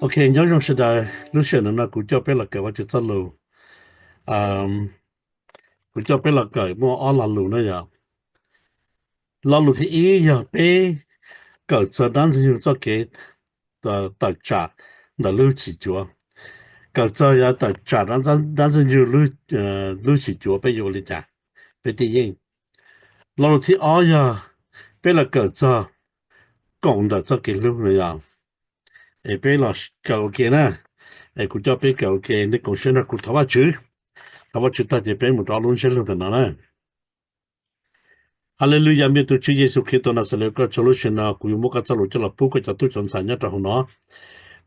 Ok, nyob zoo sawv daws, lub sij hawm no kuv coj peb los kawm Vajtswv txoj lus. Kuv coj peb los kawm muaj ob lo lus na yom. Lo lus thib ib yog peb kawm txog dab Ntxwg Nyoog txoj kev tawm tsam ntawm lub chim cuav. Kawm txog yog tawm tsam dab Ntxwg Nyoog lub chim cuav peb yuav ua li cas, peb thiaj yeej. Lo lus thib ob yog peb los kawm txog koom ntawm txoj kev hlub no yom. Es peb los kawm ua ke na. Es kuv coj peb kawm ua ke, nej koom siab nrog kuv thov Vajtswv. Thov Vajtswv tag ces peb mus rau lub ntsiab lus ntawm no na. Haleluyas, me tus Tswv Yexus Khetos Naxales, koj tsaug lub sij hawm no kuv yuav muab koj txoj lus coj los pub koj cov tub cov ntxhais nyob rau hauv no.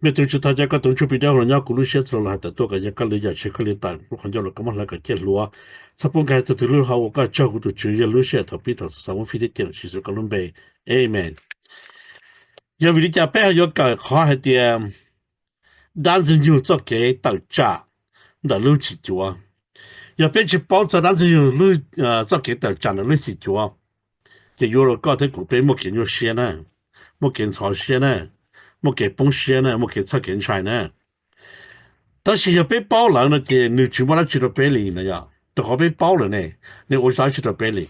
Me tus Tswv, thov caw koj tus ntsuj plig dawb huv los nyob kuv lub siab txhua lus hais tawm tuaj kom yog koj lub yam tsheb koj li tawm lub qhov ncauj los koj muab hlawv kom ciaj hluav. Txhob pub nkag tug twg lub hauv, ua koj tsaug kuv tus Tswv, yog lub sij hawm thaum pib thaum xaus muab fij thiab cia Tswv Yexus koj lub npe. Amen. Yog vim li cas peb ho yuav kawm qhov hais tias dab Ntxwg Nyoog txoj kev tawm tsam ntawm lub chim cuav? Yog peb tsis paub txog dab Ntxwg Nyoog txoj kev tawm tsam ntawm lub chim cuav, ces yuav rau koj thiab kuv peb muaj kev nyuaj siab na, muaj kev ntxhov siab na, muaj kev poob siab na, muaj kev txhawj kev ntshai na. Tab sis yog peb paub lawm no ces nws tsis muaj dab tsi rau peb li no yom, rau qhov peb paub lawm ne, nws ua dab tsi rau peb li.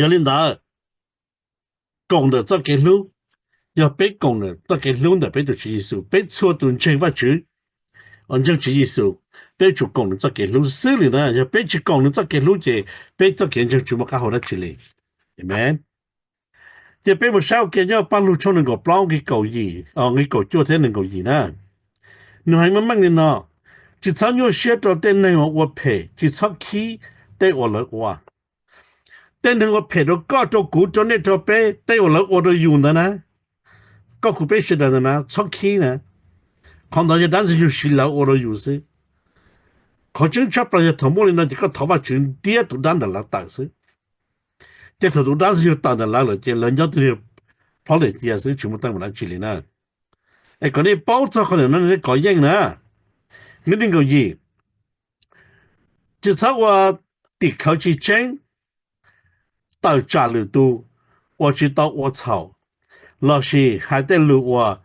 Yog li ntawd, koom ntawm txoj kev hlub, yog peb koom ntawm txoj kev hlub ntawm peb tus Tswv Yexus, peb txhua tus ntseeg Vajtswv, ntseeg Tswv Yexus, peb tsum koom nws txoj kev hlub xwb li na. Yog peb tsis koom nws txoj kev hlub ces peb txoj kev ntseeg tsis muaj qab hau dab tsi li. Amen. Ces peb mus saib ua ke nyob Paj Lug tshooj nees nkaum plaub nqi kaum yim, nqi kaum cuaj thiab nees nkaum yim na. Nws hais meej meej li no: Tsis txhob nyuaj siab rau tej neeg uas ua phem, tsis txhob khib tej uas lawv ua. Tej neeg ua phem rau koj, rau kuv, rau nej, rau peb, tej uas lawv ua rau yus ntawd na, koj kuv peb sawv daws ntawd na, txhob khib na. Qhov ntawd yog dab Ntxwg Nyoog siv lawv ua rau yus xwb. Qhov tseeb tshaj plaws yog thaum muaj li no ces koj thov Vajtswv ntiab tus dab ntawd lawv tawm xwb. Ces thaum tus dab Ntxwg Nyoog tawm ntawm lawv lawm ces lawv nyob twj ywm, plhob liam cia xwb, tsis muaj teeb meem dab tsi li na. Es kom nej paub txog qhov ntawm no nej kov yeej na. Nqe nees nkaum yim: Tsis txhob ua tim khawv tsis tseeb, tawm tsam lwm tus uas tsis tau ua txhaum, lossis hais tej lus uas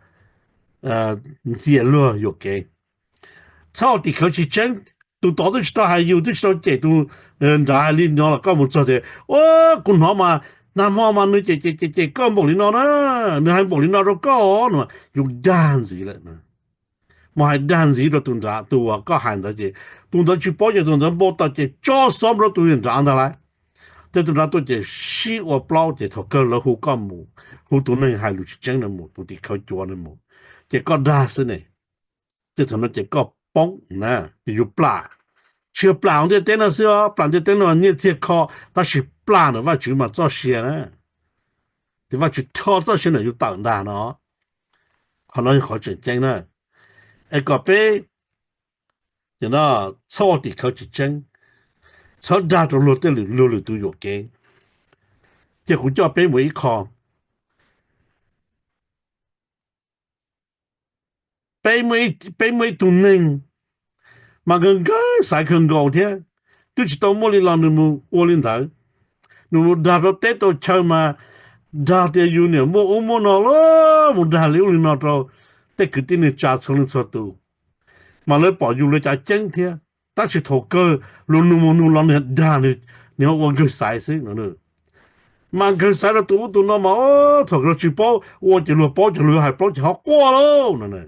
ntxias luag yuam kev. Txhob ua tim khawv tsis tseeb. Tus tod twb tsis tau hais yus, twb tsis tau cem tus nrad, hais li no los koj mus txog tias, ua, kuv hnov mas nag hmo mas nws cem cem cem koj npaum li no na, nws hais npaum li no rau koj no, yus dag ntxiv lawm. Mus hais dag ntxiv rau tus nrad, tus uas koj hais ntawd ces tus ntawd tsis paub ces tus ntawd npau taws ces tso xov rau tus nrad ntag lauj. Ces tus nrad tuaj ces sib ua plaub ces thaum kawg lawv hu koj mus, hu tus neeg hais lus tsis tseeb no mus, tus tim khawv cuav no mus, ces koj dag xwb ne. Ces thaum no ces koj poob na, ces yus plam. Tsis yog plam hauv ntiaj teb no xwb os, plam ntiaj teb no nyiaj txiag kho, tab sis plam ntawm Vajtswv mas txoj sia na. Ces Vajtswv rho txoj sia ntawm yus tawm ntag no. Qhov no yog qhov tseem ceeb na. Es kom peb txhob ua tim khawv tsis tseeb, txhob dag rau luag tej lwm, luag lwm tus yuam kev. Ces kuv coj peb mus ib qho. Peb muaj ib tug neeg mas nkawd nkawd xaiv kawg nkaus thiab, twb tsis tau muaj li los nws mus ua li ntawd. Nws mus dag rau teb rau chaw mas dag tias yus niam muaj ub muaj no lawm, mus dag li ub li no rau tej kwv tij neej tsa txhua leej txhua tus. Mas lawv pom yus lawv cav ceeb thiab, tab sis thaum kawg luag nug mus nug los nws dag, nws ho ua nkawg xaiv xwb no. Mas nkawg xaiv rau tus ub tus no mas thaum luag tsis paub ua ces luag paub ces luag hais plaub ces ho quaj lauj no.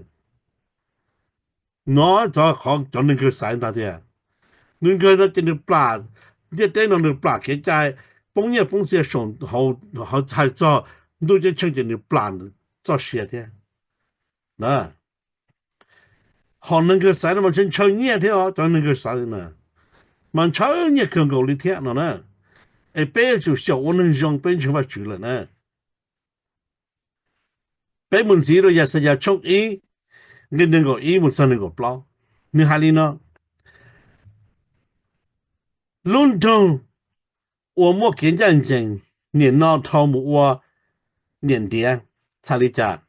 No cov, cov neeg nkawg xaiv ntag tiag. Nws nkawg no ces nws plam, ntiaj teb no nws plam kev cai, poob nyiaj poob txiaj saum hauv, hais txog ntuj ceeb tsheej ces nws plam txoj sia thiab. Hom neeg nkawg xaiv no mas ntshaw ntshaw nyiaj thiab os, cov neeg nkawg xaiv na, mas ntshaw nyiaj kawg nkaus li thiab no na. Es peb yuav tsum xyaum ua neeg zoo, peb ntseeg Vajtswv lawm na. Peb mus ntxiv rau Yaxayas tshooj ib, nqe nees nkaum ib mus txog nees nkaum plaub, nws hais li no: Lub nroog uas muaj kev ncaj ncees nim no dhau mus ua niam ntiav. Txhais li cas?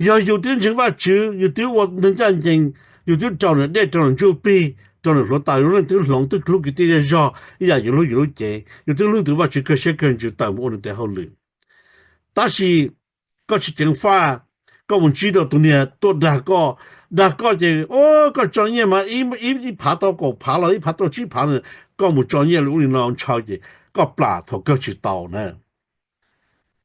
Yog yus twb ntseeg Vajtswv, yus twb ua neeg ncaj ncees, yus twb raus nws dej raus nws ntsuj plig, raus nws hluav taws, yus leej twb hloov twb hlub kwv tij zej zog ib yam yus hlub yus lub cev, yus twb hlub tus Vajtswv kawg siab kawg ntsws tawm mus ua nws tes hauj lwm. Tab sis koj tsis ceev faj, Koj mus ntsib rau tus niag tuaj dag koj, dag koj ces, o, koj tso nyiaj mas ib, ib, ib phav tau kaum phav los ib phav tau tsib phav, koj mus tso nyiaj li ub li no ntshaw ces koj plam thaum kawg tsis tau na.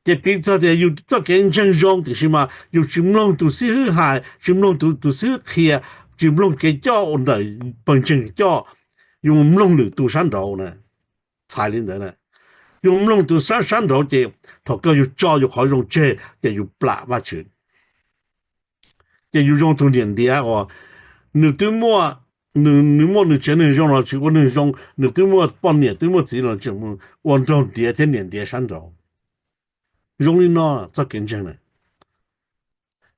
Ces piv txog tias yus txoj kev ntseeg zoo tiam sis mas yus tsis mloog tus xib hwb hais, tsis mloog tus, tus xib hwb qhia, tsis mloog kev coj ua ntawm pawg ntseeg coj, yus mus mloog lwm tus sab nraud na, txhais li ntawd na. Yus mloog tus sab, sab nraud ces thaum kawg yus tso yus qhov zoo tseg ces yus plam Vajtswv, ces yus zoo tus niam ntiav uas nws twb muaj, nws, nws muaj nws tsev neeg zoo los tsis ua neeg zoo, nws twb muaj poj niam twb muaj txiv los tseem mus ua nraug ntiav thiab niam ntiav sab nraud. Zoo li no txoj kev ntseeg na.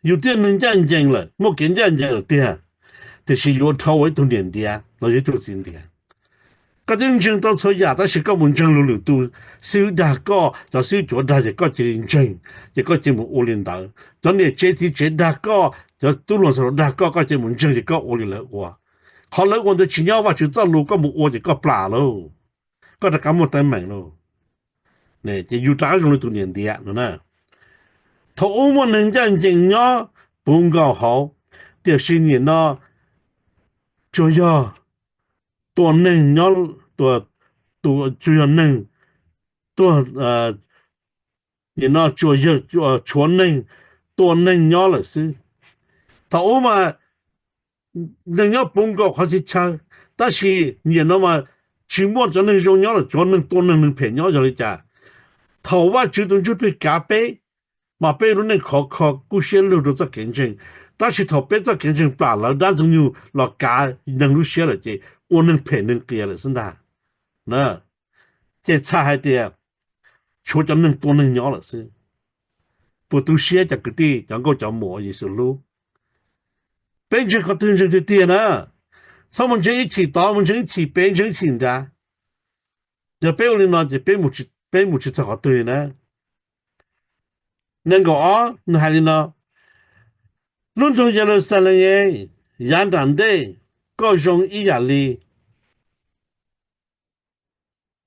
Yus thiaj neeg ncaj ncees lawm, muaj kev ncaj ncees lawm tiag, tiam sis yuav dhau ua ib tug niam ntiav los yog ib tug txiv ntiav. Koj twb ntseeg tau txhua yam tab sis koj mus ntseeg luag lwm tus xib hwb dag koj, cov xib hwb cuav dag ces koj cia li ntseeg, ces koj cia mus ua li ntawd. Cov niam tsev txiv tsev dag koj, cov tub hluas ntxhais hluas dag koj, koj cia mus ntseeg ces koj ua li lawv ua. Qhov lawv ua ntawd tsis nyob Vajtswv txoj lus, koj mus ua ces koj plam lauj, koj rov qab muaj teeb meem lauj. Ces yus rov qab zoo li tus niam ntiav no na. Thaum ub muaj neeg ncaj ncees nyob puv nkaus hauv, tiam sis nim no tsuas yog tua neeg nyob, tua, tua, tsuas yog neeg tua, nim no tsuas yog tshuav neeg tua neeg nyob lawm xwb. Thaum ub mas neeg nyob puv nkaus qhov txhia chaw, tab sis nim no mas tsis muaj cov neeg zoo nyob lawm, tshuav neeg tua neeg, neeg phem nyob. Yog li cas? Thaum Vajtswv tus Ntsuj Plig kav peb, mas peb lub neej khov kho kub siab lug rau txoj kev ntseeg, tab sis thaum peb txoj kev ntseeg plam lawm, dab Ntxwg Nyoog los kav neeg lub siab lawm ces ua neeg phem neeg qias lawm xwb ntag. Ces txhais hais tias tshuav cov neeg tua neeg nyob lawm xwb. Puas tu siab cov kwv tij, cov nkauj cov muam Yexus hlub? Peb ntseeg qhov twg ntseeg tiag tiag na. Txhob mus ntseeg ib chim tod, mus ntseeg ib chim pem, ntseeg ib chim nrad. Yog peb ua li no ces peb, peb mus tsis txog qhov twg li na. Nees nkaum ob nws hais li no: Lub nroog Yeluxalees, yav nram ntej koj zoo ib yam li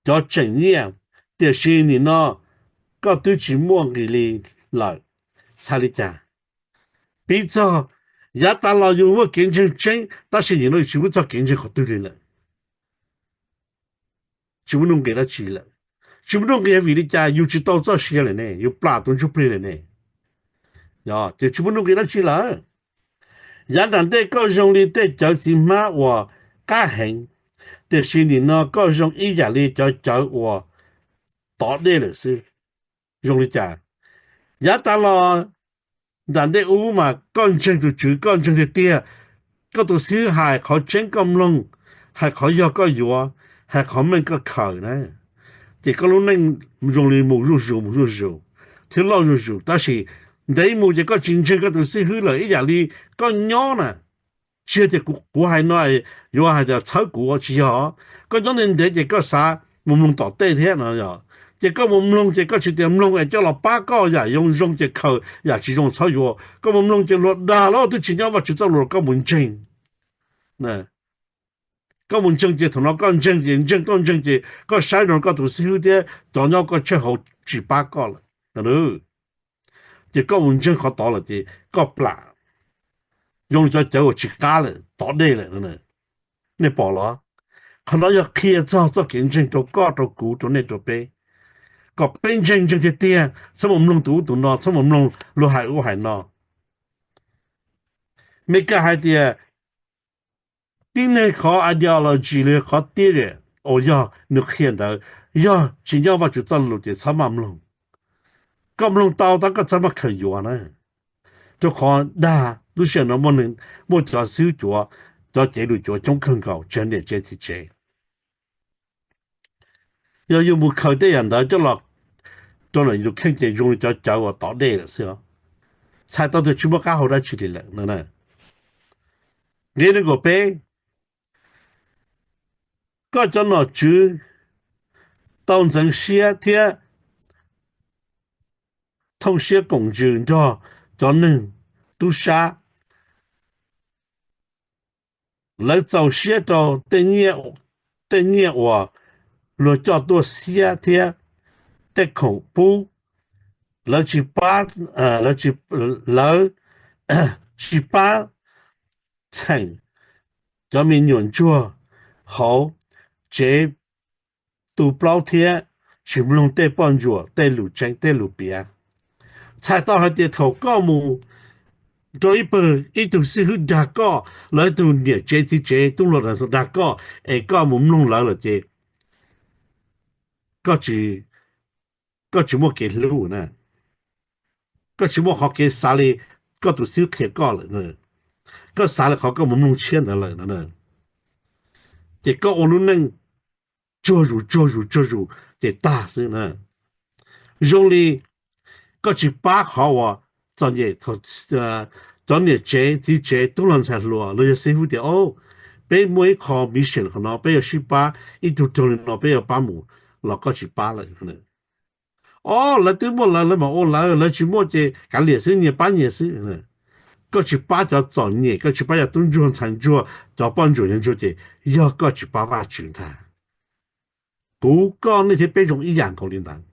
cov tseem nyiaj, tiam sis nim no koj twb tsis muaj nqis li lawm. Txhais li cas? Piv txog yav tas los yus muaj kev ntseeg tseeb, tab sis nim no yus tsis muaj txoj kev ntseeg qhov twg li lawm. Tsis muaj nuj nqis dab tsi lawm. Tsis muaj nuj nqis vim li cas? Yus tsis tau txoj sia lawm ne, yus plam tus Ntsuj Plig lawm ne. Ces tsis muaj nuj nqis dab tsi lawm. Yav nram ntej koj zoo li tej cawv txiv hmab uas qab heev, tiam sis nim no koj zoo ib yam li cov cawv uas tov dej lawm xwb. Zoo li cas? Yav tas los nram ntej ub mas koj ntseeg tus Tswv, koj ntseeg tiag tiag, koj tus xib hwb hais qhov tseeb koj mloog, hais qhov yog koj yuav, hais qhov meej koj khaws na, ces koj lub neej zoo li mus zuj zus mus zuj zus thiab loj zuj zus. Tab sis ntev mus ces koj tsis ntseeg koj tus xib hwb lawm, ib yam li koj nyob na, tsis yog tias kuv, kuv hais no yuav hais tias txhawb kuv, tsis yog. Koj nyob ntev ntev ces koj xav mus mloog tom tej thiab no yog, ces koj mus mloog ces koj tsis tias mloog es coj los pab koj, yam zoo zoo ces khaws, yam tsis zoo txhob yuav. Koj mus mloog ces luag dag los twb tsis nyob Vajtswv txoj lus los koj mus ntseeg. Koj mus ntseeg ces thaum no koj ntseeg ces ntseeg tuaj ntseeg ces koj saib zoo koj tus xib hwb thiab cov nyob koj tshawj hauv tsis pab koj lawm. Ces koj mus ntseeg qhov tod lawm ces koj plam zoo li cov cawv uas tsis qab lawm, tov dej lawm. Nej pom los? Qhov no yog qhia txog txoj kev ntseeg rau koj, rau kuv, rau nej, rau peb, kom peb ntseeg, ntseeg tiag tiag, txhob mus mloog tus ub tus no, txhob mus mloog luag hais ub hais no. Meskas hais tias tib neeg qhov ideology los yog qhov theory uas yog nws qhia ntawd yog tsis nyob Vajtswv txoj lus ces txhob maj mloog. Koj mloog tau tab koj txhob maj khaws yuav na, rau qhov dag lub sij hawm no muaj cov xib hwb cuav, cov cev lus cuav coob kawg nkaus, tsev niam tsev txiv tsev. Yog yus mus khaws tej yam ntawd coj los rau ntawm yus kheej ces zoo li cov cawv uas tov dej lawm xwb. Txhais tau tias tsis muaj qab hau dab tsi li lawm. Nqe nees nkaum peb, koj cov nom tswv tau ntxeev siab thiab thooj siab koom ntsws nrog cov neeg tub sab. Lawv txaus siab rau tej nyiaj uas luag coj tuaj xiab thiab tej khoom pub. Lawv tsis pab, lawv tsis, lawv tsis pab txheem cov me nyuam ntsuag hauv tsev tu plaub thiab tsis mloog tej poj ntsuam tej lus tseeb tej lus piav. Txhais tau hais tias thaum koj mus rau ib pawg ib tug xib hwb dag koj, los ib tug niam tsev txiv tsev tub hluas dag koj es koj mus mloog lawv lawm ces koj tsis, koj tsis muaj kev hlub na. Koj tsis muaj qhov kev xav li koj tus xib hwb qhia koj lawm. Koj xav li qhov koj mus mloog tshiab ntawd lawm no. Ces koj ua lub neej tsuag zus tsuag zus tsuag zus ces tag xwb na. Zoo li koj tsis pab qhov uas txom nyem, cov niam tsev txiv tsev tub hluas ntxhais hluas los yog xib hwb tias, o, peb muaj ib qho mission qhov no, peb yuav sib pab, ib tug raug li no peb yuav pab mus, los koj tsis pab lawm. O, lawv twb muaj lawv, lawv mam ua lawv, lawv tsis muaj ces kav liam xwb, nyias pab nyias xwb. Koj tsis pab cov txom nyem, koj tsis pab cov tub ntsuag ntxhais ntsuag, cov poj ntsuam ntsuag ces yog koj tsis pab Vajtswv ntag. Kuv koj nej thiab peb zoo ib yam nkaus li ntawd.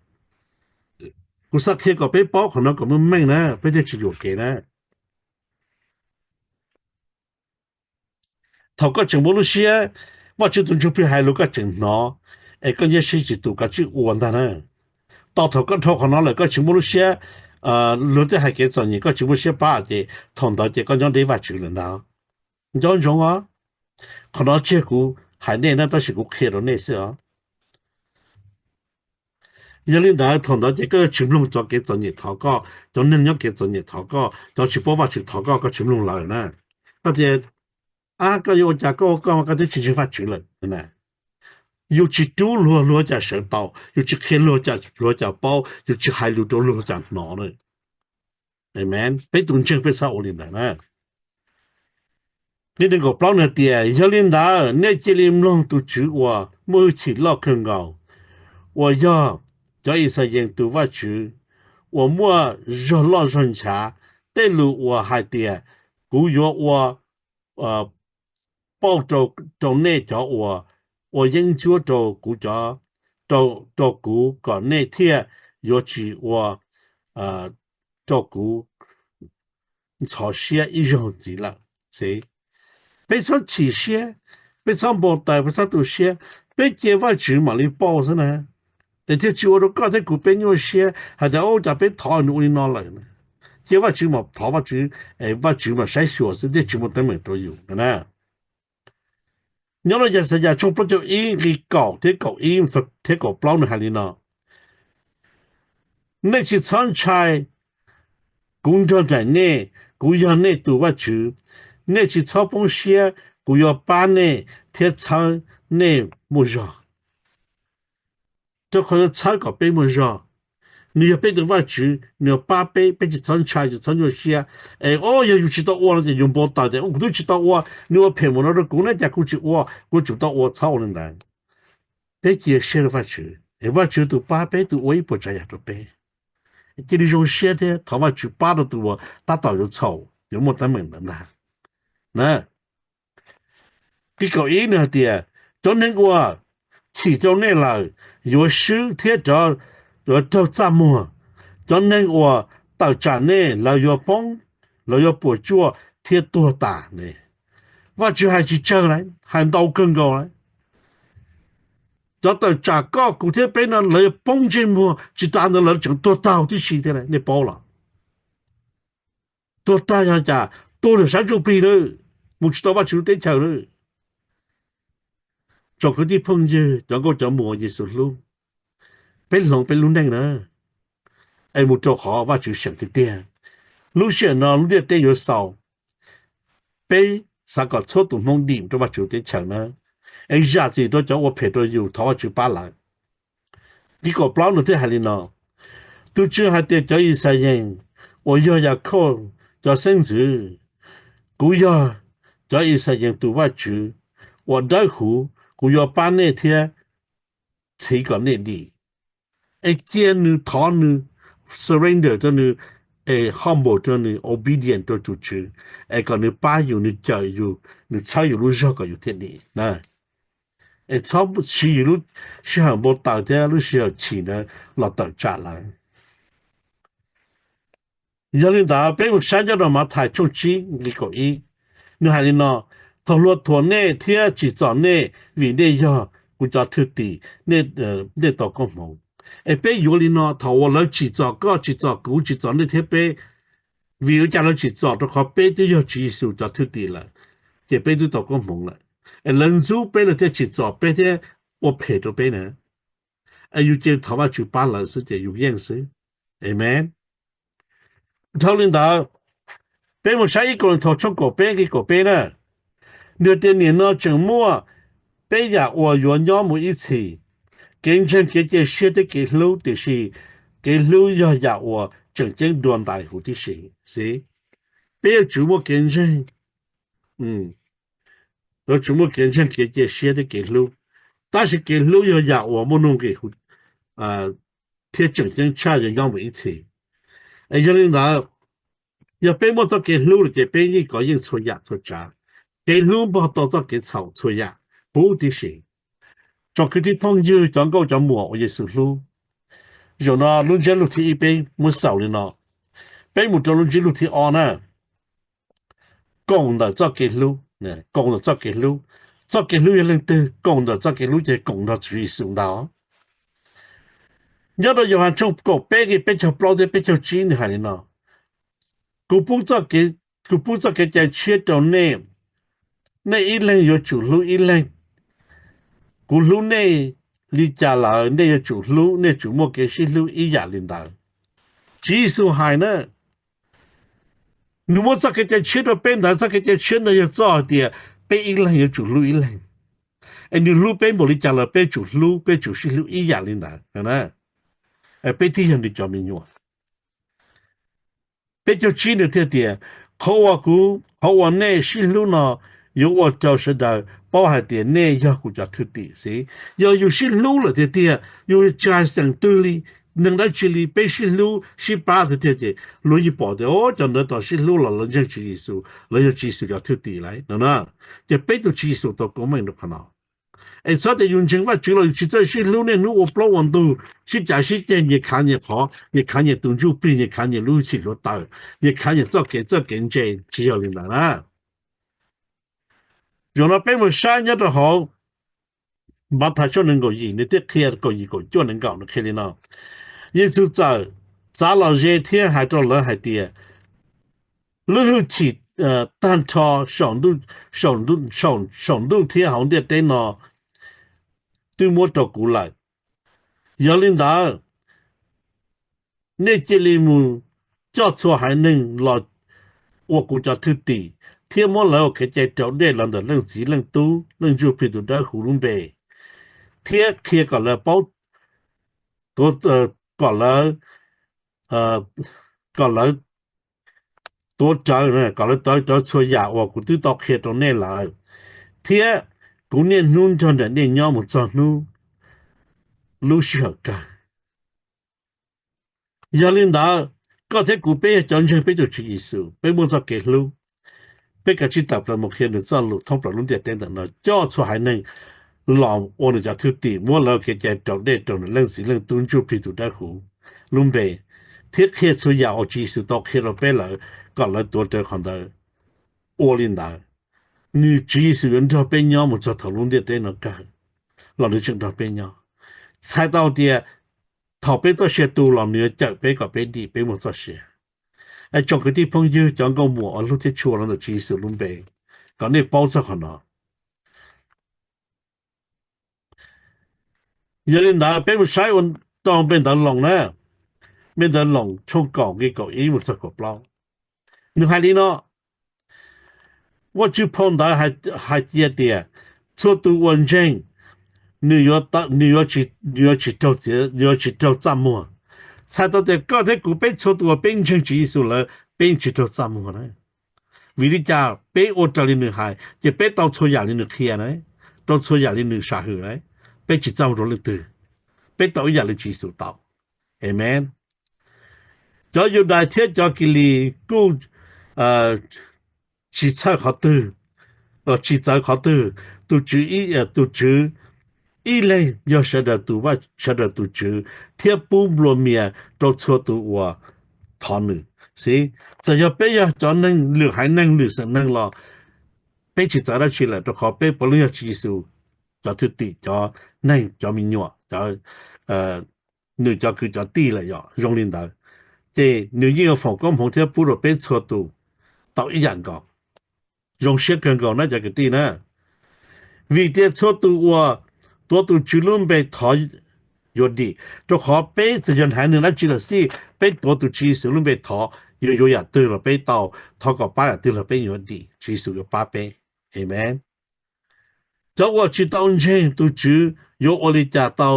Kuv xav qhia kom peb paub qhov no kom meej meej na, peb thiaj tsis yuam kev na. Thaum koj tseem muaj lub siab, Vajtswv tus Ntsuj Plig hais lus koj tseem hnov, es koj nyiaj sib tsis tus kav tsij ua ntag na. Tau thaum koj dhau qhov no lawm koj tsis muaj lub siab, luag tej hais kev txom nyem koj tsis muaj siab pab ces thaum ntawd ces koj nyob deb Vajtswv lawm ntag. Nco ntsoov os, qhov no tsis yog kuv hais nej na, tab sis kuv qhia rau nej xwb os. Yog li ntawd thaum ntawd ces koj yuav tsis mloog cov kev txom nyem thov koj, cov neeg nyob kev txom nyem thov koj, cov tsis paub Vajtswv thov koj, koj tsis mloog lawm na. Koj tias, a, koj yuav ua cas koj ua koj mas koj twb tsis ntseeg Vajtswv lawm. Yus tsis rub luag, luag cas sawv tau, yus tsis qhia luag cas, luag cas paub, yus tsis hais lus rau luag cas hnov na. Amen. Peb tus ntseeg peb txhob ua li ntawd na. Nqe nees nkaum plaub nws hais tias, yog li ntawd nej cia li mloog tus Tswv uas muaj hwj chim loj kawg nkaus, uas yog cov Yixalayees tus Vajtswv, uas muaj zog loj zog nchav, tej lus uas hais tias, kuv yuav ua pauj rau nej cov uas ua yeeb ncuab rau kuv, rau kuv kom nej thiaj yuav tsis ua rau kuv ntxhov siab ib zaug ntxiv lawm. Peb txhob chim siab, peb txhob npau taws, peb txhob tu siab, peb cia Vajtswv mam li pauj xwb na. Es thiaj tsis ua rau koj thiab kuv peb nyuaj siab hais tias, ua cas peb thov nws ua li no lawm. Cia Vajtswv mam thov Vajtswv, es Vajtswv mam saib xyuas xwb thiaj tsis muaj teeb meem rau yus na. Nyob rau Yaxayas tshooj plaub caug ib nqe kaum thiab kaum ib thiab kaum plaub nws hais li no: Nej tsis txhob ntshai, kuv nrog nraim nej, kuv yog nej tus Vajtswv. Nej tsis txhob poob siab, kuv yuav pab nej thiab txhawb nej muaj zog. Rau qhov yuav txhawb kom peb muaj zog. Nws yog peb tus Vajtswv, nws yuav pab peb, peb tsis txhob ntshai, tsis txhob nyuaj siab. Es o, yog yus tsis tau ua no ces yus npau taws tias, kuv twb tsis tau ua, nws ua phem mus no rau kuv ne, cas kuv tsis ua, kuv tsum tau ua, txhob ua li ntawd. Peb cia siab rau Vajtswv, es Vajtswv tus pab peb, tus ua ib puas tsav yam rau peb. Cia li zoo siab thiab thov Vajtswv pab rau tus uas tab tom yuav txhaum, yuav muaj teeb meem ntawd ntag. Na, nqe kaum ib nws hais tias, cov neeg uas chim rau nej lawm yuav swb thiab yuav raug txaj muag. Cov neeg uas tawm tsam nej lawv yuav poob, lawv yuav puas tsuaj thiab tuag tas ne. Vajtswv hais tsis tsawg lawm, hais ntau kawg nkaus lawm. Cov tawm tsam koj kuv thiab peb no lawv yuav poob ntsej muag, tsis tas ntawd lawv tseem tuag tag tib si thiab, nej paub los? Tuag tag yog cas? Tuag lawm sab ntsuj plig lawm, mus tsis tau Vajtswv lub teb chaws lawm. Tsoom kwv tij phooj ywg, cov nkauj cov muam Yexus hlub, peb hloov peb lub neej na, es mus rau qhov Vajtswv seem tiag tiag. Lub sij hawm no lub ntiaj teb yuav xaus, peb xav kom txhua tus Hmoob dim rau Vajtswv teb chaws na, es zam txim rau cov ua phem rau yus, thov Vajtswv pab lawv. Nqe kaum plaub nws thiaj hais li no: Tus Tswv hais tias, cov Yixalayees uas yog Yakhauj cov xeeb ntxwv, kuv yog cov Yixalayees tus Vajtswv uas dawb huv, kuv yuav pab nej thiab txhiv kom nej dim. Es cia nws thov nws, surrender rau nws, es humble rau nws, obedient rau tus Tswv, es kom nws pab yus, nws cawm yus, nws txhawb yus lub zog kom yus thiaj dim na. Es txhob siv yus lub sij hawm npau taws thiab lub sij hawm chim ntawd los tawm tsam lawv. Yog li ntawd peb mus saib nyob rau Mathais tshooj tsib nqe kaum ib, nws hais li no: Thaum hluas thuam nej thiab tsim txom nej vim nej yog kuv cov thwj tim, nej tau koob hmoov. Es peb yuav li no, thaum uas lawv tsim txom koj, tsim txom kuv, tsim txom nej thiab peb, vim ua cas lawv tsim txom? Rau qhov peb twb yog Tswv Yexus cov thwj tim lawm, ces peb twb tau koob hmoov lawm. Es lawv ntxub peb, lawv thiaj tsim txom peb thiab ua phem rau peb na. Es yus cia li thov Vajtswv pab lawv xwb ces yus yeej xwb. Amees. Dhau li ntawd, peb mus saib ib Kauleethaus tshooj kaum peb nqe kaum peb na. Nws tias nim no tseem muaj peb yam uas yuav nyob mus ib txhis: kev ntseeg, kev cia siab thiab kev hlub, tiam sis kev hlub yog yam uas tseem ceeb dua ntais huv tib si. Peb yuav tsum muaj kev ntseeg, yuav tsum muaj kev ntseeg, kev cia siab thiab kev hlub, tab sis kev hlub yog yam uas muaj nuj nqis thiab tseem ceeb tshaj yuav nyob mus ib txhis. Es yog li ntawd, yog peb muaj txoj kev hlub lawm ces peb yeej kov yeej txhua yam txhua tsav. Kev hlub npog tau txoj kev txhaum txhua yam huv tib si. Tsoom kwv tij phooj ywg, cov nkauj cov muam uas Yexus hlub, zaum no lub ntsiab lus thib ib peb muab xaus li no, peb mus rau lub ntsiab lus thib ob na. Koom ntawm txoj kev hlub, koom ntawm txoj kev hlub. Txoj kev hlub yog leej twg? Koom ntawm txoj kev hlub ces koom nrog Tswv Yexus ntag. Nyob rau Yauhas tshooj kaum peb nqe peb caug plaub thiab peb caug tsib nws hais li no: Kuv pub txoj kev cai tshiab rau nej, nej ib leeg yuav tsum hlub ib leeg. Kuv hlub nej li cas lawm nej yuav tsum hlub, nej tsum muaj kev sib hlub ib yam li ntawd. Tswv Yexus hais na, nws muab txoj kev cai tshiab rau peb ntawd, txoj kev cai tshiab ntawd yog txoj hais tias peb ib leeg yuav tsum hlub ib leeg. Es nws hlub peb npaum li cas los peb tsum hlub, peb tsum sib hlub ib yam li ntawd. Peb thiaj yog nws cov me nyuam. Peb caug tsib nws thiaj tias, qhov uas kuv, qhov uas nej sib hlub no yuav ua rau sawv daws paub hais tias nej yog kuv cov thwj tim xwb. Yog yus sib hlub lawm tiag tiag, yus tsis hais xeem twg li, neeg dab tsi li, peb sib hlub sib pab tiag tiag ces luag yeej pom tias cov ntawd tau sib hlub los lawv ntseeg Tswv Yexus, lawv yog Tswv Yexus cov thwj tim lawm no na. Ces peb tus Tswv Yexus tau koob meej rau qhov no. Es txhob tias yus ntseeg Vajtswv los yus tsis txawj sib hlub, niaj hnub ua plaub ua ntug, sib cav sib ceg, nyias khav nyias qhov, nyias khav nyias tus ntsuj plig, nyias khav nyias lub txim hluav taws, nyias khav nyias txoj kev txawj kev ntse, tsis yog li ntawd na. Zaum no peb mus saib nyob rau hauv Mathais tshooj nees nkaum yim, nws thiaj qhia kaum yim kaum cuaj nees nkaum nws qhia li no: Yexus txawm txav los ze thiab hais rau lawv hais tias, lub hwj chim tag nrho saum ntuj thiab hauv ntiaj teb no twb muab rau kuv lawm. Yog li ntawd, nej cia li mus coj txhua haiv neeg los ua kuv cov thwj tim, thiab muab lawv ua kev cai raus dej los ntawm Leej Txiv, Leej Tub, Leej Ntsuj Plig tus Dawb Huv lub npe, thiab qhia kom lawv paub, kom lawv, kom lawv tuav rawv, kom lawv tuav rawv txhua yam uas kuv twb tau qhia rau nej lawm, thiab kuv niaj hnub nrog nraim nej nyob mus txog hnub lub sij hawm kawg. Yog li ntawd, koj thiab kuv peb yog cov ntseeg peb tus Tswv Yexus, peb muaj txoj kev hlub. Peb kav tsij tawm plaws mus qhia nws txoj lus thoob plaws lub ntiaj teb ntawm no, coj txhua haiv neeg los ua nws cov thwj tim, muab lawv kev cai raus dej rau ntawm Leej Txiv, Leej Tub, Ntsuj Plig tus Dawb Huv lub npe, thiab qhia txhua yam uas Tswv Yexus tau qhia rau peb lawv kom lawv tuav rawv qhov ntawd. Ua li ntawd, nws Tswv Yexus yuav nrog peb nyob mus txog thaum lub ntiaj teb no kawg los nws tseem nrog peb nyob. Txhais tau tias thaum peb txoj sia tu los nws yuav cawm peb kom peb dim peb muaj txoj sia. Es tsoom kwv tij phooj ywg, cov nkauj muam uas hlub thiab tshua los ntawm Tswv Yexus lub npe, kom nej paub txog qhov no. Yog li ntawd peb mus saib ua rau npe ntawv Loos na, npe ntawv Loos tshooj kaum nqe kaum ib mus txog kaum plaub. Nws hais li no: Vajtswv phau ntawv hais cia tias txhua tus uas ntseeg nws yuav tsis raug txaj muag. Txhais tau tias koj thiab kuv peb txhua tus uas peb ntseeg Tswv Yexus lawm peb yeej tsis raug txaj muag na. Vim li cas? Peb ua raws li nws hais ces peb tau txhua yam li nws qhia na, tau txhua yam li nws sam hwm na. Peb tsis txaj muag rau leej twg, peb tau ib yam li Tswv Yexus tau. Amees. Cov Yudais thiab cov Kilis kuj tsis txhawj qhov twg, tsis txawv qhov twg. Tus Tswv, tus Tswv ib leeg yog sawv daws tus Vaj, sawv daws tus Tswv, thiab pub nplua mias rau txhua tus uas thov nws. Xij, txawm yog peb yog cov neeg lwm haiv neeg lwm xeem neeg los peb tsis txawv dab tsi lawm, rau qhov peb puav leej yog Tswv Yexus cov thwj tim, cov neeg, cov me nyuam, cov, nws cov kwv cov tij lawm yom, zoo li ntawd. Ces nws yeej yuav foom koob hmoov thiab pub rau peb txhua tus tau ib yam nkaus. Zoo siab kawg nkaus na cov kwv tij na. Vim tias txhua tus uas tuav tus Tswv lub npe thov yuav dim, rau qhov peb txawm yog haiv neeg dab tsi los xij, peb tuav tus Tswv Yexus lub npe thov, yuav yuav yam twg los peb tau, thov kom pab yam twg los peb yuav dim, Tswv Yexus yuav pab peb. Amen. Cov uas tsis tau ntseeg tus Tswv yuav ua li cas tau,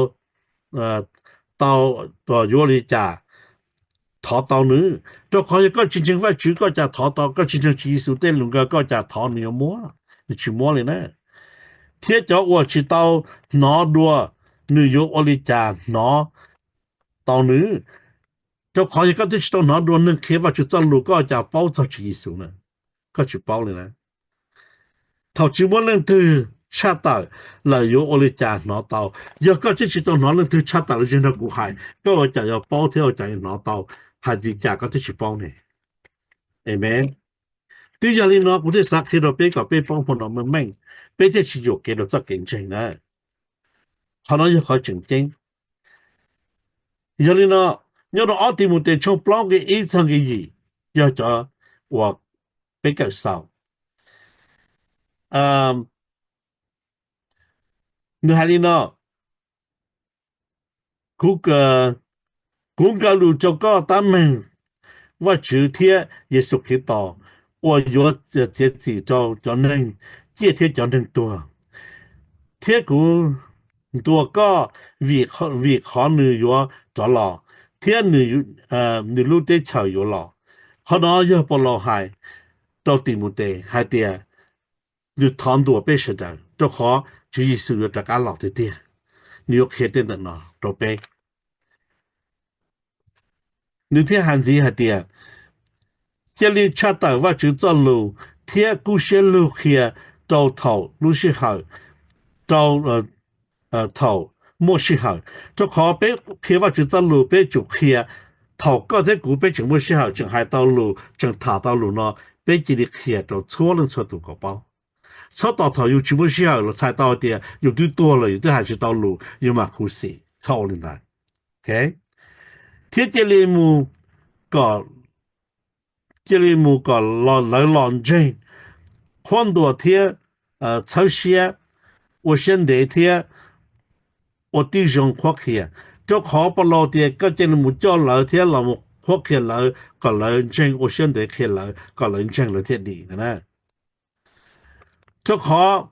tau, yuav ua li cas thov tau nws? Rau qhov yog koj tsis ntseeg Vajtswv koj cas thov tau, koj tsis ntseeg Tswv Yexus tej lus nkawd koj cas thov nws yuav muab, nws tsis muab li na. Thiab cov uas tsis tau hnov dua nws yuav ua li cas hnov tau nws? Rau qhov yog koj twb tsis tau hnov dua neeg qhia Vajtswv txoj lus koj cas paub txog Tswv Yexus na? Koj tsis paub li na. Thaum tsis muaj leej twg tshaj tawm, lawv yuav ua li cas hnov tau? Yog koj twb tsis tau hnov leej twg tshaj tawm los zeg nrog kuv hais, koj ua cas yuav paub thiab ua cas yuav hnov tau hais li cas koj twb tsis paub ne? Amen. Twb yog li no kuv thiaj xav qhia rau peb kom peb paub hmo no meej meej, peb thiaj tsis yuam kev rau txoj kev ntseeg na. Qhov no yog qhov tseem ceeb. Yog li no, nyob rau ob Timautes tshooj plaub nqe ib txog nqe yim, yog cov uas peb kawm xaus. Nws hais li no, kuv, kuv nkaw lus rau koj tab meeg Vajtswv thiab Yexus Khetos uas yuav txiav txim rau cov neeg ciaj thiab cov neeg tuag, thiab kuv ntuas koj vim, vim qhov nws yuav rov los thiab nws, nws lub teb chaws yuav los. Qhov no yog Paulus hais rau Timautes hais tias nws thov ntuas peb sawv daws rau qhov Tswv Yexus yuav rov qab los tiag tiag, nws yuav qhia tej ntawm no rau peb. Nws thiaj hais ntxiv hais tias, cia li tshaj tawm Vajtswv txoj lus thiab kub siab lug qhia rau thaum lub sij hawm, rau thaum muaj sij hawm. Rau qhov peb qhia Vajtswv txoj lus peb tsum qhia thaum koj thiab kuv peb tseem muaj sij hawm, tseem hais tau lus, tseem tham tau lus no, peb cia li qhia rau txhua leej txhua tus kom paub. Txhob tos thaum yus tsis muaj sij hawm los txhais tau hais tias yus twb tuag lawm, yus twb hais tsis tau lus, yus mam khuv xim. Txhob ua li ntawd. Thiab cia li mus kom, cia li mus kom lawv los ntseeg, qhuab ntuas thiab txhawb siab, ua siab ntev thiab ua tib zoo qhuab qhia. Rau qhov Paulus tias koj cia li mus coj lawv thiab los mus qhuab qhia lawv kom lawv ntseeg, ua siab ntev qhia lawv kom lawv ntseeg lawv thiaj dim ntag na. Rau qhov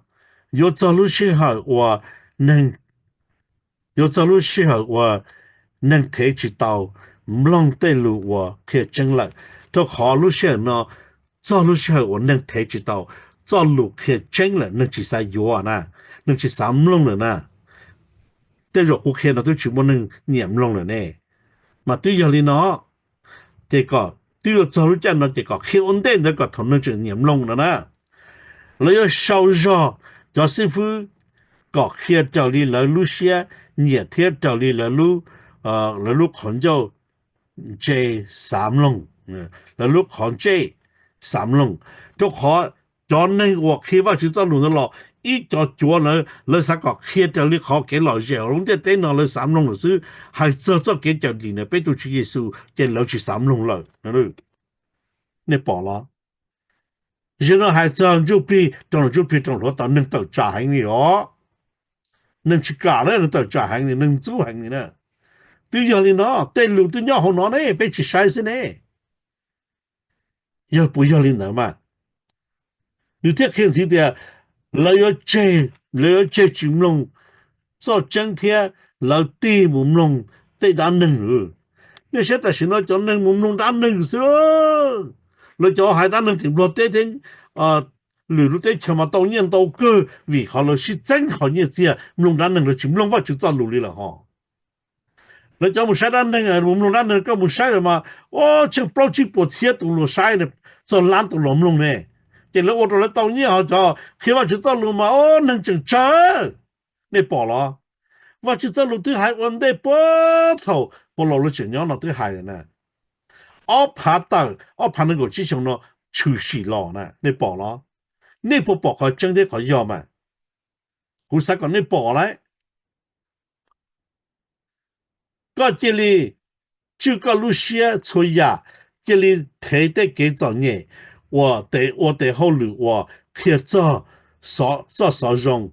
yuav txog lub sij hawm uas neeg, yuav txog lub sij hawm uas neeg thev tsis tau mloog tej lus uas qhia tseeb lawm. Rau qhov lub sij hawm no txog lub sij hawm uas neeg thev tsis tau txoj lus qhia tseeb lawm, neeg tsis xav yuav na, neeg tsis xav mloog lawm na. Tej zaum kuv qhia no twb tsis muaj neeg nyiam mloog lawm ne. Mas twb yog li no, ces kom twb yuav txog lub caij no ces kom qhia ua ntej ntawd kom thaum neeg tseem nyiam mloog no na. Lawv yuav sau zog cov xib fwb kom qhia raws li lawv lub siab nyiam thiab raws li lawv lub, lawv lub qhov ncauj ntse xav mloog, lawv lub qhov ntsej xav mloog. Rau qhov cov neeg uas qhia Vajtswv txoj lus ntawd los ib co cuav ntawd lawv xav kom qhia raws li qhov kev lom zem hauv lub ntiaj teb no lawv xav mloog lawm xwb. Hais txog txoj kev cawm dim ntawm peb tus Tswv Yexus ces lawv tsis xav mloog lawm. Nej pom los? Zaum no hais txog ntsuj plig rau, ntsuj plig rau hluav taws, neeg tawm tsam heev li os. Neeg tsis kam na, neeg tawm tsam heev li, neeg ntxub heev li na. Twb yog li no, tej lus twb nyob hauv no ne, peb tsis saib xwb ne. Yog puas yog li ntawd mas? Nws thiaj qhia ntxiv tias lawv yuav tseg, lawv yuav tseg tsis mloog txoj tseeb thiab lawv tig mus mloog tej dab neeg. Nej saib tam sim no cov neeg mus mloog dab neeg xwb. Lawv cov hais dab neeg tim Nplog teb thiab lwm lub teb chaws mas tau nyiaj ntau kawg vim qhov lawv sib txeeb qhov nyiaj txiag, mloog dab neeg lawv tsis mloog Vajtswv txoj lus li lawm ho. Lawv cov mus saib dab neeg, mus mloog dab neeg, koj mus saib lawm mas, o, tsheej plaub tsib puas txhiab tus luag saib, txog lab tus luag mloog ne. Ces lawv ua rau lawv tau nyiaj, ho cov qhia Vajtswv txoj lus mas, o, neeg tseem tsawg. Nej pom los? Vajtswv txoj lus twb hais ua ntej puag thaum Paulus lawv tseem nyob no twb hais lawm na. ob phav tawm ob phav nees nkaum tsib xyoo no tshwm sim los na, nej pom los? Nej puas pom qhov tseeb thiab qhov yog mas? Kuv xav kom nej pom lawm. Koj cia li tswj koj lub siab txhua yam, cia li thev tej kev txom nyem uas tes ua tes hauj lwm uas qhia txog txoj xov zoo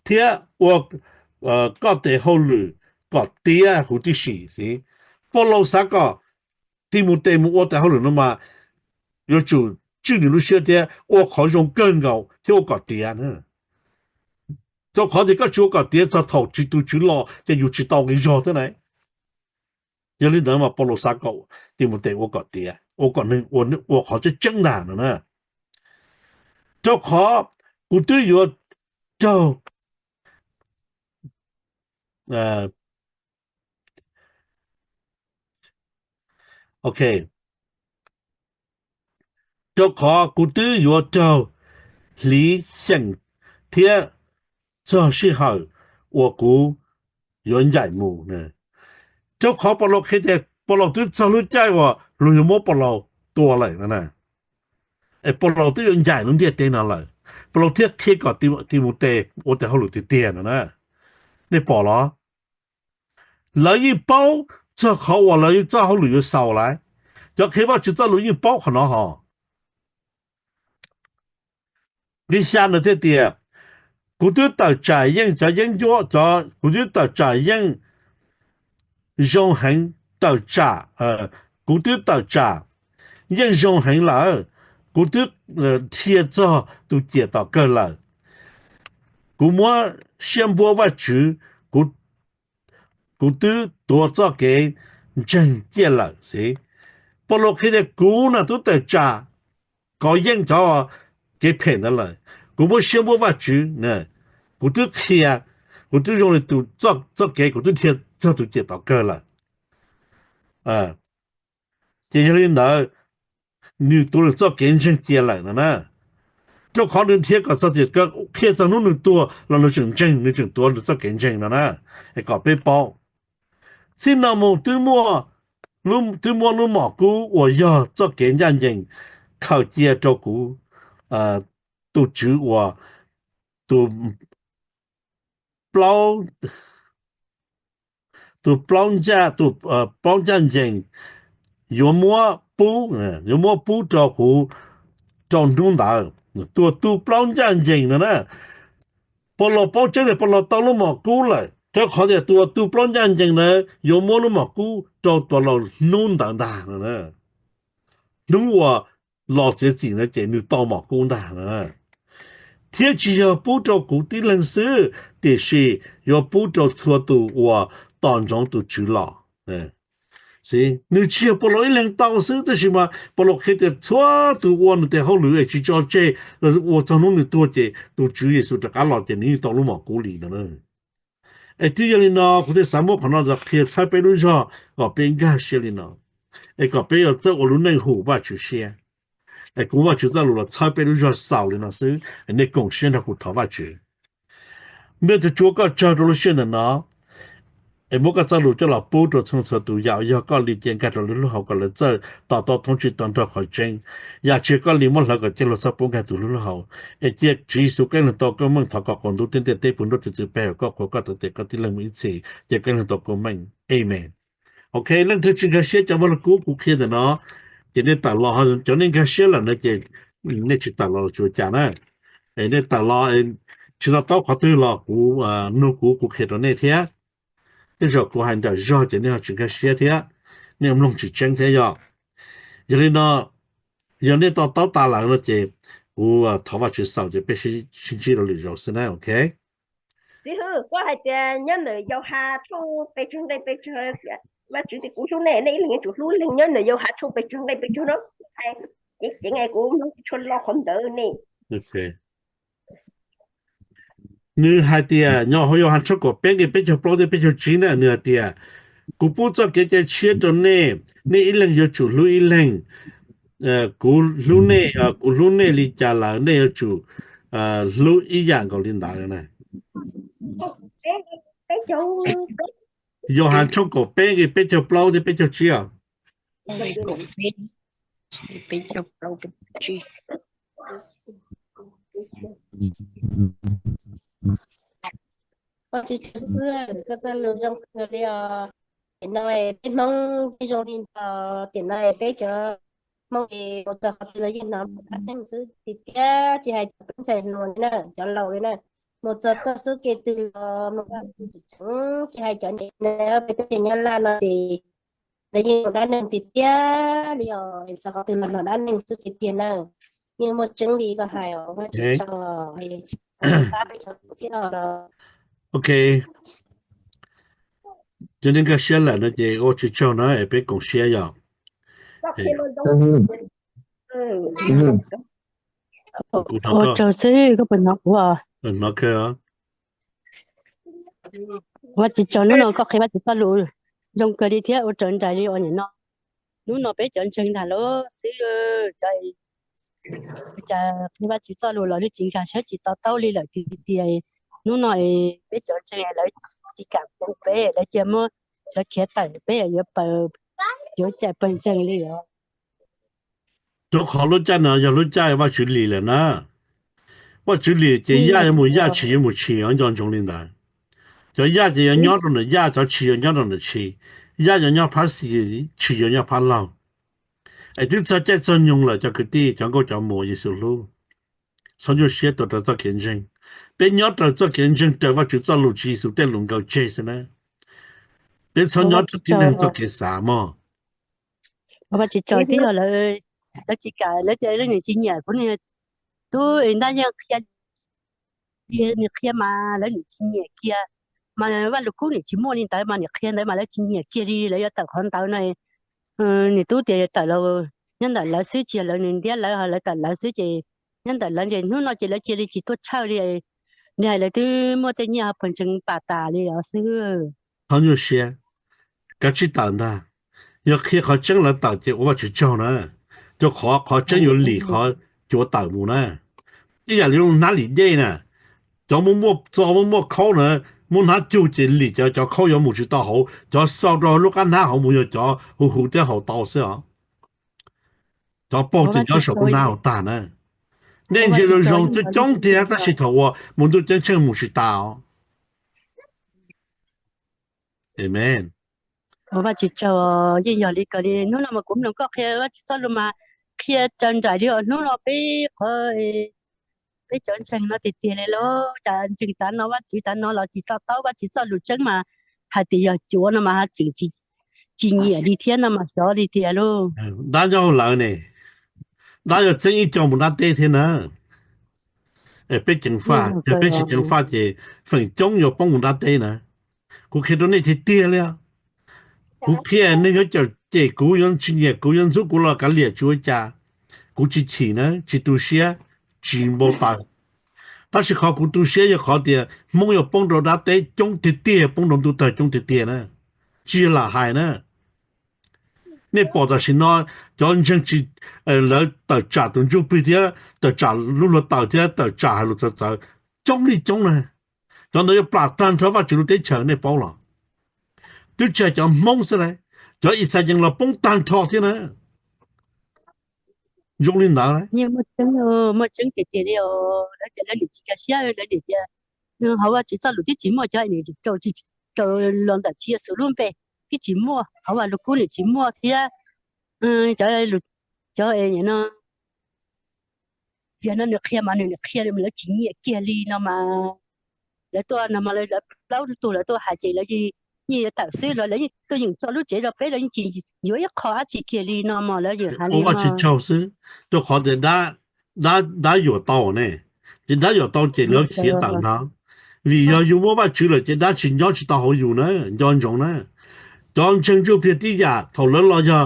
thiab ua koj tes hauj lwm kom tiav huv tib si. Paulus xav kom Timautes mus ua tes hauj lwm no mas yuav tsum tswj nws lub siab thiab ua qhov zoo kawg nkaus thiab ua kom tiav. Rau qhov tias koj tsis ua kom tiav txog thaum tus Tswv los ces yus tsis tau nqi zog thiab na. Yog li ntawd mas Paulus xav kom Timautes ua kom tiav, ua kom nws ua qhov tseeb tseeb ntag no na. Rau qhov kuv twb yuav raug, ok, rau qhov kuv twb yuav raug hliv xyeem thiab txog sij hawm uas kuv yuav ncaim mus. Rau qhov Paulus qhia tias Paulus twb txog lub caij uas luag yuav muab Paulus tua lawm no na. Es Paulus twb yuav ncaim lub ntiaj teb no lawm, Paulus thiaj qhia kom Timautes ua tes hauj lwm tiag tiag no na. Nej pom los? Lawv yeej paub txog qhov uas lawv txoj hauj lwm yuav xaus lawm. Cov qhia Vajtswv txoj lus yeej paub qhov no hos. Nqi xya nws thiaj tias, kuv twb tawm tsam yeej cov yeeb ncuab, kuv twb tawm tsam yeej zoo heev, tawm tsam, kuv twb tawm tsam yeej zoo heev lawm, kuv twb dhia txog tus ciam tom kawg lawm. Kuv muab siab npuab Vajtswv, kuv twb tuav txoj kev ntseeg ciaj lawm xwb. Paulus qhia tias kuv no twb tawm tsam kov yeej cov kev phem ntawd lawm, kuv muab siab npuab Vajtswv, kuv twb qhia, kuv twb zoo li tus, txoj kev kuv twb dhia txog tus ciam tom kawg lawm. Ces yog li ntawd, nws tuav nws txoj kev ntseeg cia lawm no na. Rau qhov nws dhia kom txog tias qhia txog hnub nws tuag los nws tseem ntseeg, nws tseem tuav nws txoj kev ntseeg no na. Es kom peb paub, txij no mus twb muab lub mom kub uas yog txoj kev ncaj ncees khaws cia rau kuv, tus Tswv uas tus plaub, tus plaub ncaj, tus plaub ncaj ncees yuav muab pub, yuav muab pub rau kuv rau hnub ntawd. Tus, tus plaub ncaj ncees no na, Paulus paub tseeb tias Paulus tau lub mom kub lawm, rau qhov tias tus, tus plaub ncaj ncees ntawd yuav muab lub mom kub rau Paulus hnub ntawd ntag no. Hnub uas los txiav txim ntawd ces nws tau mom kub ntag na. Thiab tsis yog pub rau kuv tib leeg xwb, tiam sis yuav pub rau txhua tus uas tos ntsoov tus Tswv los. Nws tsis yog Paulus ib leeg tau xwb, tab sis mas Paulus qhia tias txhua tus ua nws tes hauj lwm es tsis tso tseg, ua txog hnub nws tuag ces tus Tswv Yexus rov qab los ces nws yeej tau lub mom kub li no. Es twb yog li no kuv thiaj xav muab qhov no los qhia txhawb peb lub zog kom peb nkag siab li no, es kom peb yuav txawj ua lub neej hum Vajtswv siab. Es kuv muab Vajtswv txoj lus los txhawb peb lub zog xaus li no xwb, es nej koom siab nrog kuv thov Vajtswv. Npawg Tug Tsua, koj tsaug rau lub sij hawm ntawm no, es muab koj txoj lus coj los pub rau txhua txhua tus, yam uas yog koj li cia nkag rau lub lub hauv kom lawv txawj to taub thoob tswj tau nrog qhov tseeb. Yam tsis yog koj li muab hlawv kom coj los txhob pub nkag tus lub lub hauv. Es cia Tswv Yexus Khetos tau koob meej, thov kom qaum ntuj thiab ntiaj teb puv nruab tus txwv pe hawm koj, qhuas koj, tau tes koj tib leeg mus ib txhis, cia Khetos tau koob meej. Amen. Ok, leej twg tsis nkag siab cov npawg Lauj Kub kuv qhia ntawm no, ces nej tawm los, cov nej nkag siab lawm no ces nej tsis tawm los los tsis ua cas na. Es nej tawm los, tsis to taub qhov twg los kuv, nug kuv, kuv qhia rau nej thiab. Tej zaum kuv hais nrawm zog ces nej ho tsis nkag siab thiab, nej mloog tsis tseeb thiab yom. Yog li no, yog nej to taub tas lawm no ces kuv thov Vajtswv xaus ces peb sib ntsib rau lwm zaus xwb na, ok. Txiv Hwm, koj hais tias nyob ntawm Yauhas tshooj pes tsawg nqe pes tsawg, Vajtswv tias kuv hlub nej, nej ib leeg yuav tsum hlub ib leeg, nyob ntawm Yauhas tshooj pes tsawg nqe pes tsawg no, hais ceev ceev kuv mloog tsis tshua lo qhov ntawd ne. Nws hais tias, nyob hauv Yauhas tshooj kaum peb nqe peb caug plaub thiab peb caug tsib na, nws hais tias, kuv pub txoj kev cai tshiab rau nej, nej ib leeg yuav tsum hlub ib leeg. Kuv hlub nej, kuv hlub nej li cas lawm nej yuav tsum hlub ib yam nkaus li ntawd na. Yauhas tshooj kaum peb nqe peb caug plaub thiab peb caug tsib os. Peb caug plaub peb tsib. Ua tsis tau xwb, koj txoj lus zoo kawg li os. Tiam no peb Hmoob yeej zoo li ntawd, tiam no peb cov Hmoob es mus txog qhov twg los yeej hnov dab neeg xwb tiag tiag, tsis hais cov tub ntxhais hluas li na, cov laus li na, mus txog txoj xub kev twg los mus tseem, tsis hais cov niam peb teb chaws Nyab Laj no ces lawv yeej mus dab neeg tiag tiag li os, txog qhov twg los hnov dab neeg xwb tiag tiag na. Yeej muaj tseeb li koj hais os, Vajtswv tso, pab peb cov thiab os. Ok, yog nej nkag siab lawm no ces ua tsis tsaug na, peb koom siab yom. Ua tsaug xwb, koj puas hnov kuv os? Hnov kawg. Ua tsis tsaug, hnub no koj qhia Vajtswv txoj lus zoo kawg li thiab ua raws nraim li os niam no. Hnub no peb cov ntseeg ntag los xwb, cov cas qhia Vajtswv txoj lus los lub tsis nkag siab tsis to taub li lawm tiag tiag. Hnub no peb cov ntseeg lawv tsis kam pub peb, lawv cia muab lawv khiav tawm, peb yuav paws, yuav cais pawg ntseeg li os. Rau qhov lub caij no yog lub caij Vajtswv lim lawm na. Vajtswv lim ces yaj yuav mus yaj, tshis yuav mus tshis, nco ntsoov li ntawd. Cov yaj ces yuav nyob rau ntawm yaj, cov tshis yuav nyob rau ntawm tshis. Yaj yuav nyob phab xis, tshis yuav nyob phab laug. Es twb txog caij txog nyoog lawm cov kwv tij, cov nkauj cov muam Yexus hlub, txhob nyuaj siab, tuav rawv txoj kev ntseeg. Peb nyob raws txoj kev ntseeg raws Vajtswv txoj lus, Tswv Yexus tej lus nkaus tseg xwb na. Peb txhob nyob raws tib neeg txoj kev xav mog. Ua Vajtswv tsaug, twb yog lawv tsis kam, lawv tias lawv niam tsis nyiam kuv, tub ntab yeej qhia, nws qhia mas lawv niam tsis nyiam kiag, mas Vaj Lug Kub niam tsis muaj li ntawd mas niam qhia ntawd mas lawv tsis nyiam kiag li, lawv yuav tawm qhov ntawd no. Niam tub tias tawm los nyob ntawm lawv xwb, tsis yog lawv nws ntiab lawv, lawv tawm lawv xwb ces nyob ntawm lawv ces hnub no ces lawv cia li tsis tuaj tshawj li. Nws hais lawv twb muaj tej nyiaj pawg ntseeg pam tas li os xwb. Txhob nyuaj siab, kav tsij tawm ntag. Yog qhia qhov tseeb lawv tawm ces ua Vajtswv tsaug na, rau qhov qhov tseeb yuav lim qhov cuav tawm mus na. Ib yam li lub hnab lim dej na, cov muaj muaj txo muaj muaj khaub na, muab hnab cug ces lim, cov cov khaub yuav mus tsis tau hauv, cov xau rau lub qab hnab hauv mus yog cov huv huv thiab haus tau xwb os. Cov paug ces nyob saum lub hnab hauv tag na. Nej ntsia zoo zoo twb coob tiag tab sis thaum uas mus ntuj ceeb tsheej mus tsis tas os. Amen. Ua Vajtswv tsaug, yeej yog li ko li. Hnub no mas kuv mloog koj qhia Vajtswv txoj lus mas qhia raws nraim li os. Hnub no peb qhov, peb cov ntseeg no tiag tiag li los cas ntseeg tav no Vajtswv tav no los tsis to taub Vajtswv txoj lus tseeb mas hais tias yog cuav no mas tseem tsis nyiam li thiab no mas xyov li tiag lauj. Dab nyob hauv lawv ne, dab yuav txeeb ib co mus dab teb thiab na. Es peb ceev faj, yog peb tsis ceev faj ces feem coob yuav poob mus dab teb na. Kuv qhia rau nej tiag tiag li. Kuv qhia nej yuav cawm cem kuv, yuav tsis nyiam kuv, yuav ntxub kuv los kav liam tsis ua cas. Kuv tsis chim na, tsis tu siab, tsis npau taws. Tab sis qhov kuv tu siab yog qhov tias Hmoob yuav poob rau dab teb coob tiag tiag, poob rau ntuj tawg coob tiag tiag na. Tsis yog lam hais na. Nej pom tam sim no cov ntseeg tsis, lawv tawm tsam tus ntsuj plig thiab tawm tsam lub hluav taws thiab tawm tsam hais lus txawv txawv coob li coob na. Cov ntawd yuav plam tag nrho Vajtswv lub teb chaws nej paub los? Twb tsis hais cov Hmoob xwb las, cov Ixayees los poob tag nrho thiab na. Zoo li ntawd las. Muaj tseeb tiag tiag li os, lawv tias lawv niam tsis nkag siab, lawv niam tias hauv Vajtswv txoj lus twb tsis muaj cov niam tsis rau, tsis rau los ntawm Tswv Yexus lub npe, twb tsis muaj, hauv Vaj Lug Kub niam tsis muaj thiab. Cov, cov no, yog no nws qhia mas nws qhia lawv tsis nyiam kiag li no mas, lawv tuaj no mas lawv plaub tug lawv tuaj hais ces lawv yeej yuav tawm xwb los lawv yeej tuaj yeem txo lub tsev rau peb, lawv yeej tsis yuav ib qho dab tsi kiag li no mas lawv yeej hais li no. Ua tsis tsaug xwb, rau qhov tias dab, dab yuam tau ne, ces dab yuam tau ces lawv khiav tawm ntag. Vim yog yus muaj Vajtswv lawm ces dab tsis nyob tsis tau hauv yus na, nco ntsoov na. Cov ntseeg ntsuj plig tib yam, thaum lawv los yog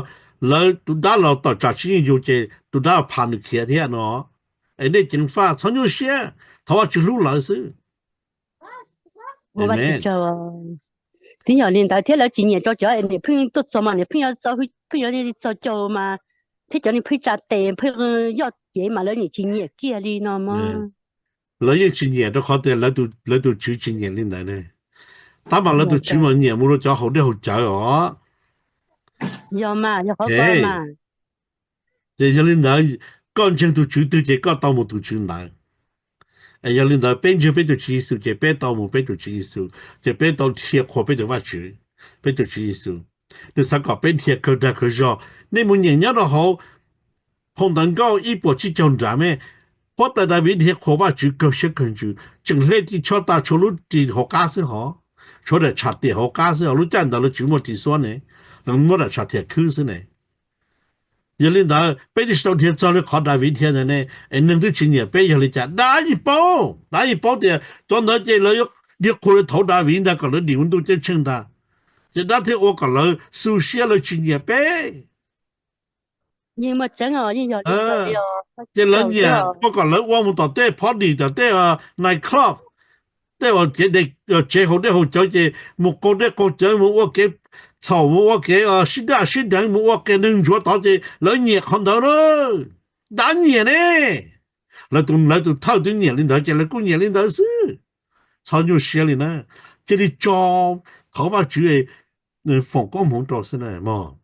lawv tus dab los tawm tsam tsis yeej yus ces tus dab pham nws khiav thiab no. Es nej ceev faj txhob nyuaj siab, thov Vajtswv hlub lawv xwb. Twb yog li ntawd thiab lawv tsis nyiam rau cov niam pheej tuaj txog mas niam pheej yuav txog, pheej yuav txog caug mas, thiab cov niam pheej tsa tes pheej yoj cev mas lawv niam tsis nyiam kiag li no mas. Lawv yeej tsis nyiam rau qhov tias lawv tus tswv tsis nyiam li ntawd ne. Tab mas lawv tus tswv mas nyiam mus rau cov haus dej haus cawv os. Yog mas, yog qhov ko mas. Ces yog li ntawd, koj ntseeg tus tswv twg ces koj tau mus tus tswv ntawd. Es yog li ntawd peb ntseeg peb tus Tswv Yexus ces peb tau mus peb tus Tswv Yexus, ces peb tau dhia qhuas peb tus Vajtswv, peb tus Tswv Yexus. Nws xav kom peb dhia kawg dag kawg zog. Nej mus nyeem nyob rau hauv phau Ntawv Nkauj ib puas tsib caug nrad me, huab tais Daviv dhia qhuas Vajtswv kawg siab kawg ntsws, tseem hle ris tsho tas tshuav lub ris hauv qab xwb hos, tshuav daim tshav tiam hauv qab xwb hos, lub caij ntawd lawv tsis muaj ris xuab ne, lawv muab daim tshav tiam khwb xwb ne. Yog li ntawd peb twb tsis tau dhia txog li qhov Daviv dhia ntawd ne, es neeg twb tsis nyiam peb yog li cas? Dab yeej paub, dab yeej paub tias cov ntawd ces lawv yuav dhia qhuas li thaum Daviv ntag kom lawv dim ua ntuj ceeb tsheej ntag. Ces dab thiaj ua kom lawv xu siab lawv tsis nyiam peb. Ces lawv nyiam ua kom lawv ua mus tom tej party, tom tej night club, tej uas kev, tsev haus dej haus cawv ces mus qaug dej qaug cawv, mus ua kev txhaum, mus ua kev sib daj sib deev, mus ua qias neeg ntsuav tod ces lawv nyiam qhov ntawd na. Dab nyiam ne. Lawv tus, lawv tus thawj twb nyiam li ntawd ces lawv kuj nyiam li ntawd xwb. Txhob nyuaj siab li na. Cia li tso thov Vajtswv foom koob hmoov rau xwb na mog.